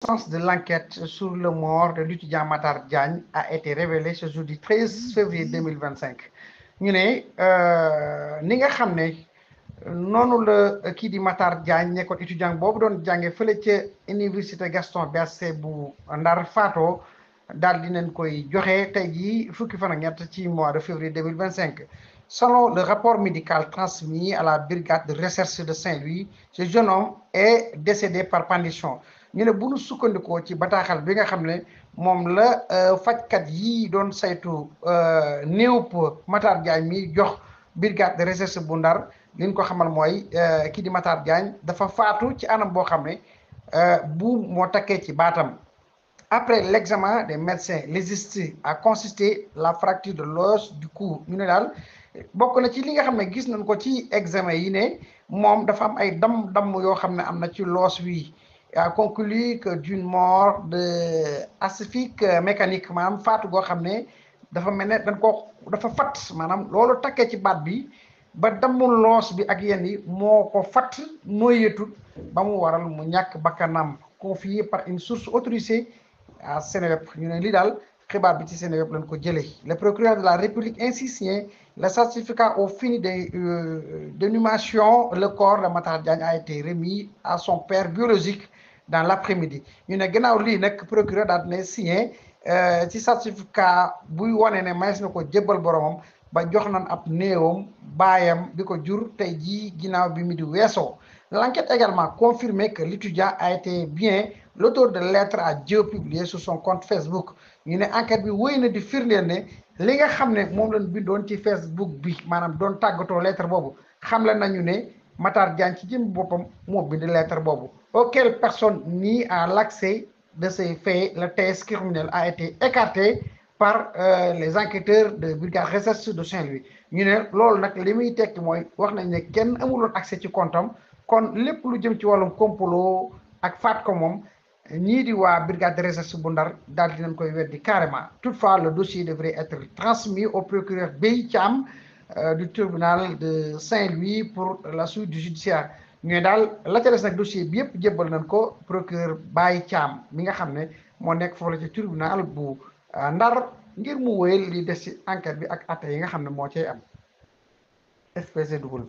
sens de l'enquête sur le mort de l'étudiant Matar Diagne a été révélée ce jeudi 13 février 2025 ñu ne ni nga xam ne noonu la kii di Matar Diagne nekkoon étudiant boobu doon jànge fële ca université Gaston Berger bu Ndar faatoo daal dinañ koy joxe tey jii fukki fan ak ñett ci mois de février 2025. Selon le rapport médical transmis à la brigade de recherche de Saint-Louis, ce jeune homme est décédé par pendaison. ñu ne bu ñu sukkandikoo ci bataaxal bi nga xam ne moom la fajkat yi doon saytu néew Matar Diagne mi jox brigade de recherche bu Ndar li ñu ko xamal mooy kii di Matar Diagne dafa faatu ci anam boo xam ne bu moo takkee ci baatam. Après l'examen des médecins légiste a consisté la fracture de l'os du cou ñu ne daal bokk na ci li nga xam ne gis nañ ko ci examen yi ne moom dafa am ay damm yoo xam ne am na ci loos wi a conclu que d'une mort de asphyxie mécanique maanaam faatu goo xam ne dafa mel ne dafa fat maanaam loolu takkee ci baat bi ba dammul loos bi ak yenn yi moo ko fat nooyeetul ba mu waral mu ñàkk bakkanam confié par une source autorisée à Seneweb ñu ne lii daal xibaar bi ci Seneweb lañ ko jëlee. Le procureur de la République ainsi signé le certificat au fini d'inhumation. Le corps de Matar Diagne a été remis à son père biologique dans l'après-midi ñu ne gannaaw lii nag procureur daal ne signé ci certificat buy wane ne mayees na ko jébbal boromam ba jox nañ ab néewam baayam bi ko jur tey jii ginnaaw bi mi di weesoo. L'enquête également confirmé que l'étudiant a été bien l'auteur de lettres à Dieu publiées sur son compte Facebook ñu ne enquête bi wéy na di firndeel ne li nga xam ne moom lañ bindoon ci Facebook bi maanaam doon tàggatoo lettre boobu xamle nañu ne Matar Diagne ci jëm boppam moo bind lettre boobu. Aucune personne nie à l'accès de ces faits. Le test criminel a été écarté par les enquêteurs de brigade recherche de Saint-Louis ñu ne loolu nag li muy tekki mooy wax nañ ne kenn amuloon accès ci comptam kon lépp lu jëm ci wàllum complot ak faat ko moom ñii di waa brigade de recherche bu Ndar daal dinañ koy weddi carrément. Toutefois, le dossier devrait être transmis au procureur Bey Thiam du tribunal de Saint-Louis pour la suite du judiciaire ñu daal la ca des nag dossier bi yëpp jébbal nañ ko procureur Baye Thiam mi nga xam ne moo nekk foofu la ci tribunal bu Ndar ngir mu wéyal li des ci enquête bi ak atte yi nga xam ne moo cay am. SPCW